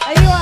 ايوه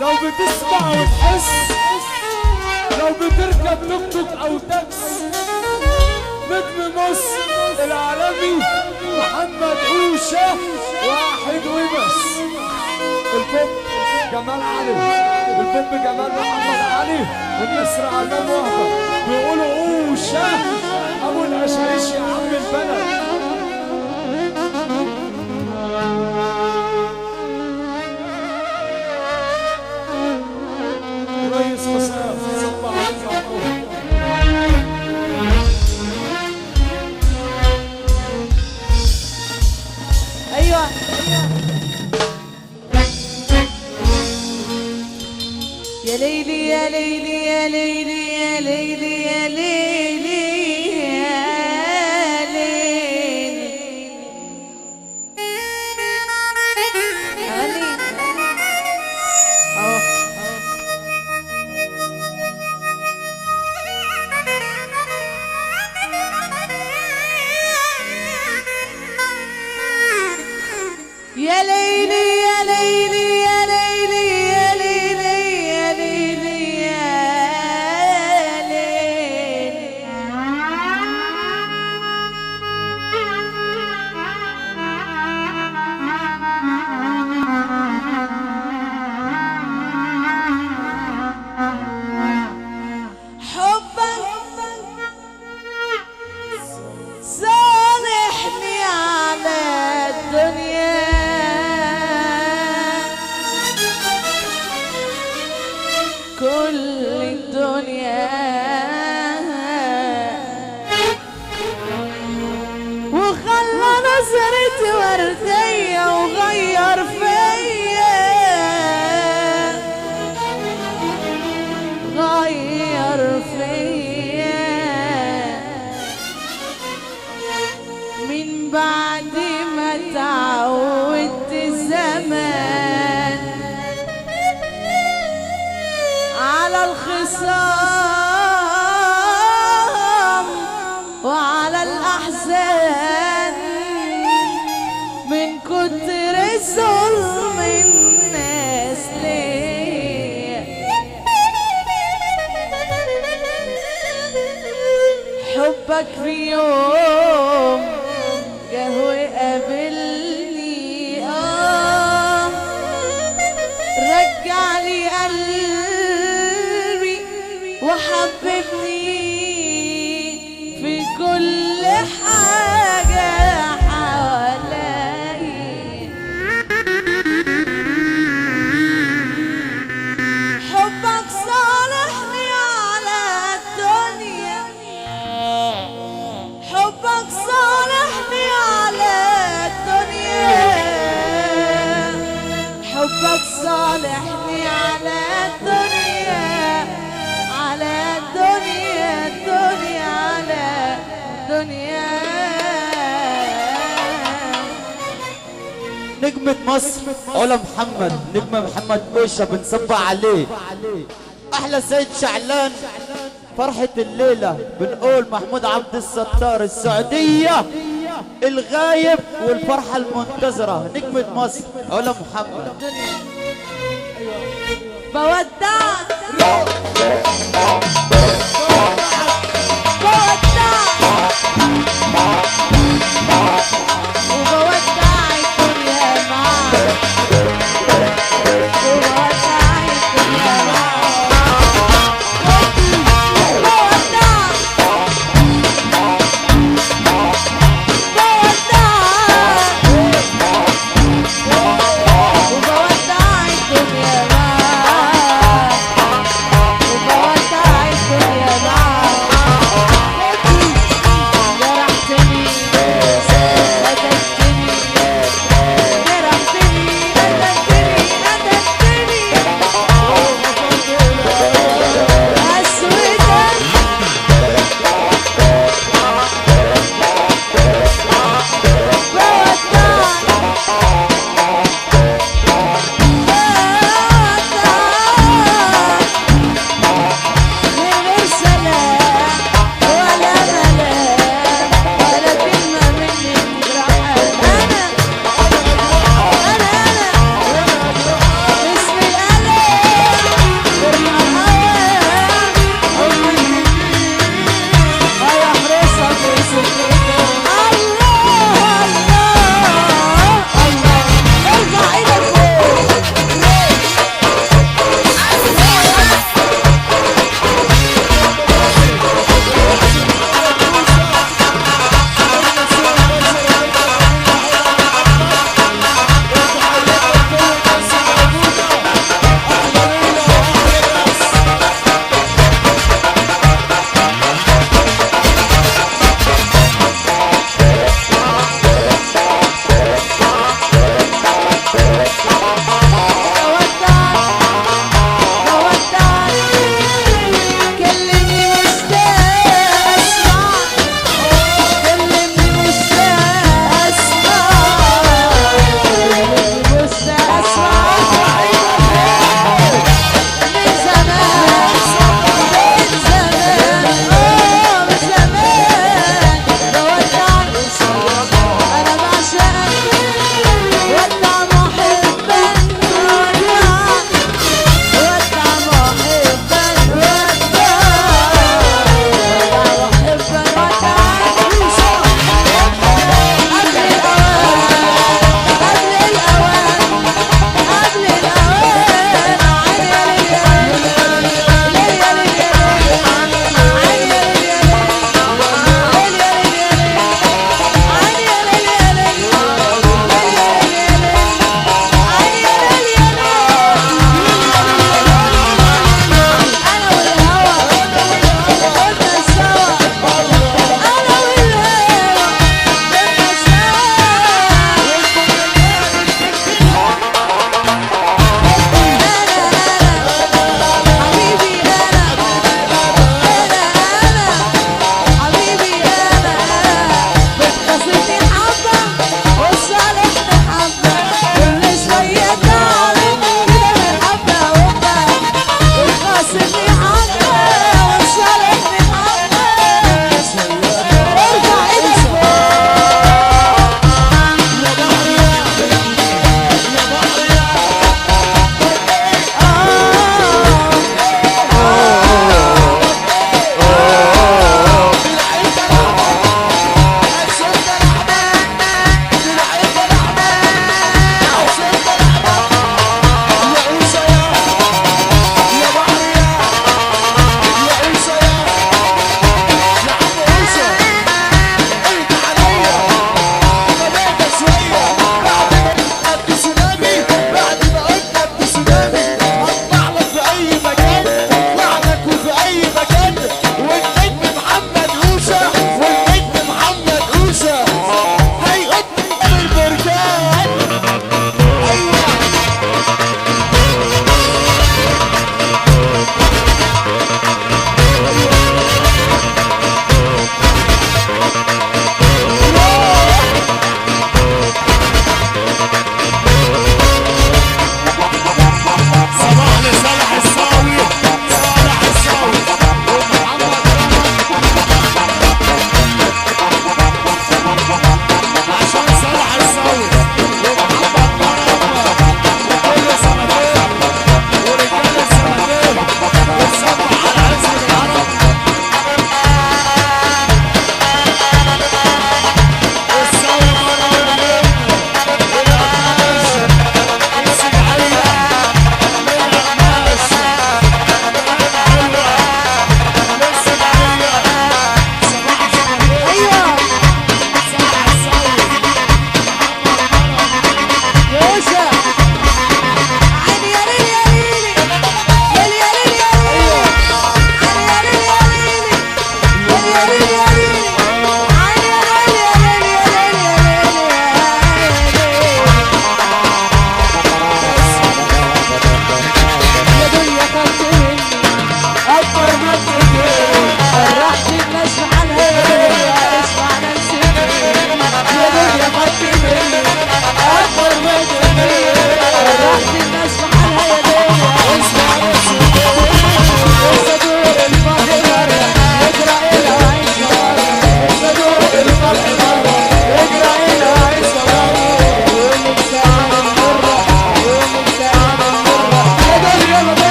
لو بتسمع وتحس، لو بتركب توك توك او تاكس، نجم مصر العالمي محمد اوشة واحد وبس. البوب جمال علي، البوب جمال محمد علي، والنسر علام وهبه بيقولوا اوشة ابو العشايش يا عم. يا ليلي يا ليلي يا ليلي يا ليلي يا ليلي. أغني أهو. يا ليلي يا ليلي يا ليلي يا ليلي يا ليلي يا ليلي. حبك صالحني على الدنيا، كل الدنيا، وخلى نظرتي وردية وغير فيا، غير فيا من بعد ما تعودت زمان على الخصام وعلى الأحزان، من كتر ظلم الناس ليا. حبك في يوم جه وقابلني، رجع لي قلبي وحببني في كل حاجة حوالي. حبك صالحني على الدنيا، حبك صالحني على الدنيا، حبك صالحني على الدنيا، على الدنيا، الدنيا، على الدنيا. نجمة مصر علا محمد، نجمة محمد بوشة بنصب عليه. أحلى سيد شعلان فرحة الليلة، بنقول محمود عبد الستار السعودية الغايب والفرحة المنتظرة. نجمة مصر علا محمد. بودعك بودعك وبودع الدنيا معاك، وبودع الدنيا معاك، بودعك بودعك وبودع الدنيا معاك، وبودع الدنيا.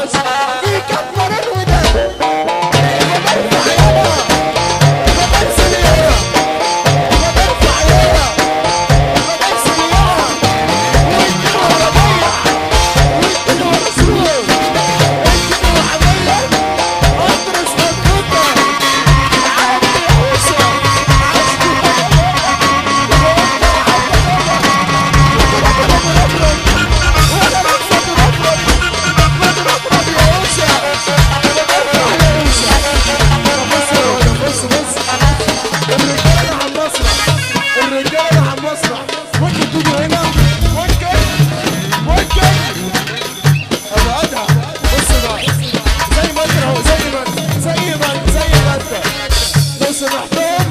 بيكبر الوداد. وبرفع يابا وبنزل يابا، وبرفع يابا وبنزل يابا، واديله عربية واديله رسول، اديله عربية اطرش مبروكة عبد الحوشة الرجالة على المسرح، ممكن تيجوا هنا، ممكن ممكن ابو ادهم. بص بقى زي ما انت اهو، زي ما انت زي ما انت زي ما انت لو سمحتم.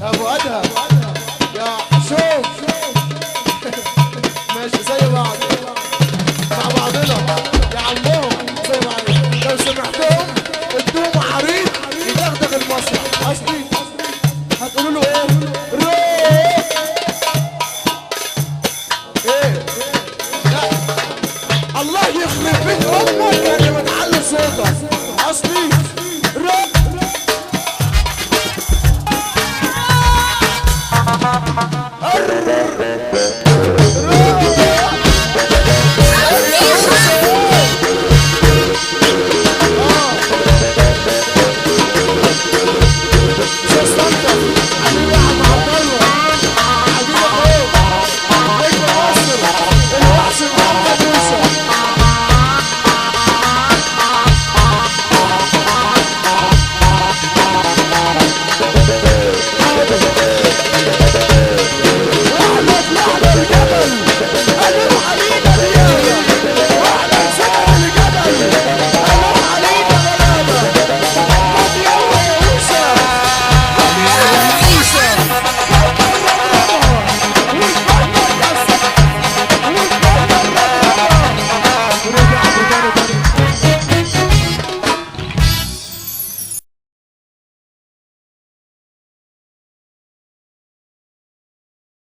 ابو ادهم يا شوف ماشي زي بعض مع بعضنا يا عمهم زي ما لو سمحتم ادوهم عريض يدغدغ المسرح. اصلي هتقولوا له ايه؟ روح ايه؟ لا الله يخرب بيت امك انا ما تعلي صوتك. اصلي